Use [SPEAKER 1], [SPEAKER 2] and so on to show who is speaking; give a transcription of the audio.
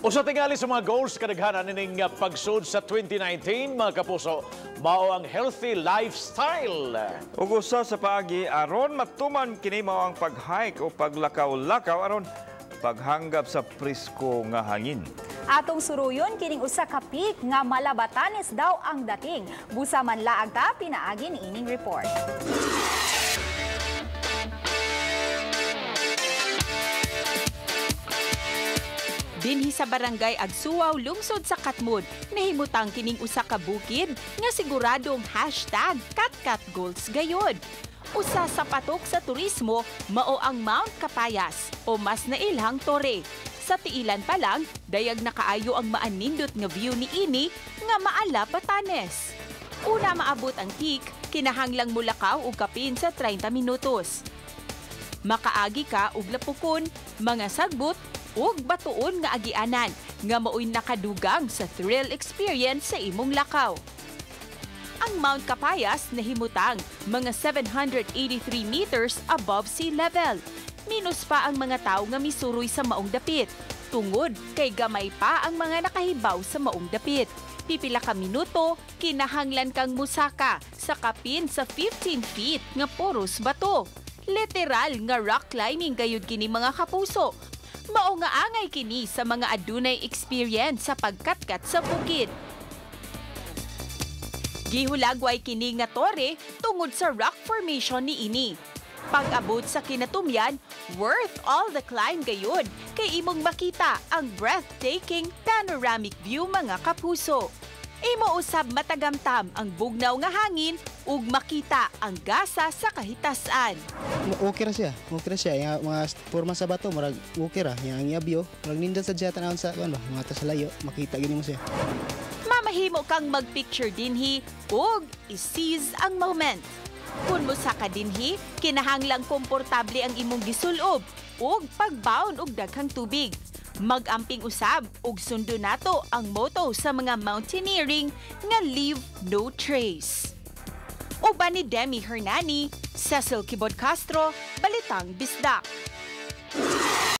[SPEAKER 1] Usa tingali sa mga goals kadaghanan nining pagsud sa 2019, mga kapuso, mao ang healthy lifestyle.
[SPEAKER 2] Ug usa sa paagi aron matuman kini mao ang pag-hike o paglakaw-lakaw aron paghanggap sa presko nga hangin.
[SPEAKER 3] Atong suruyon kining usa ka peak nga mala-Batanes daw ang dating. Busa man laag ta pinaagi niining report.
[SPEAKER 4] Dinhi sa barangay Agsuaw, lungsod sa Katmon, nahimutang kining usa ka bukid nga siguradong #KatKatGoals gayod. Usa sa patok sa turismo mao ang Mount Kapayas o mas nailhang Tore. Sa tiilan pa lang, dayag na kaayo ang maanindot nga view niini nga maala Batanes. Una maabot ang peak, kinahanglang mulakaw og kapin sa 30 minutos. Makaagi ka og lapukon, mga sagbot, ug batuon nga agianan nga maoy nakadugang sa thrill experience sa imong lakaw. Ang Mount Kapayas nahimutang mga 783 meters above sea level. Minus pa ang mga tawo nga misuroy sa maong dapit. Tungod kay gamay pa ang mga nakahibaw sa maong dapit. Pipila ka minuto, kinahanglan kang musaka sa kapin sa 15 feet nga puros bato. Literal nga rock climbing gayud kini, mga kapuso. Mao nga angay kini sa mga adunay experience sa pagkatkat sa bukid. Gihulagway kini nga tore tungod sa rock formation niini. Pag-abot sa kinatumyan, worth all the climb gayud kay imong makita ang breathtaking panoramic view, mga kapuso. Imo usab matagamtam ang bugnaw nga hangin ug makita ang gasa sa kahitasan.
[SPEAKER 5] Okay ra siya. Okay ra siya. Yung mga forma sa bato, murag okay ra. Yung ang yabyo, murag nindot sa siya tanawon sa kuan ba, mga ta sa layo, makita gini mo siya.
[SPEAKER 4] Mamahimo kang magpicture dinhi ug i-seize ang moment. Kung mosaka dinhi, kinahanglang komportable ang imong gisulob ug pagbaon og daghang tubig. Magamping usab ug sundo nato ang motto sa mga mountaineering nga "Leave no trace." Uban ni Demi Hernani, Cecil Kibod Castro, Balitang Bisdak.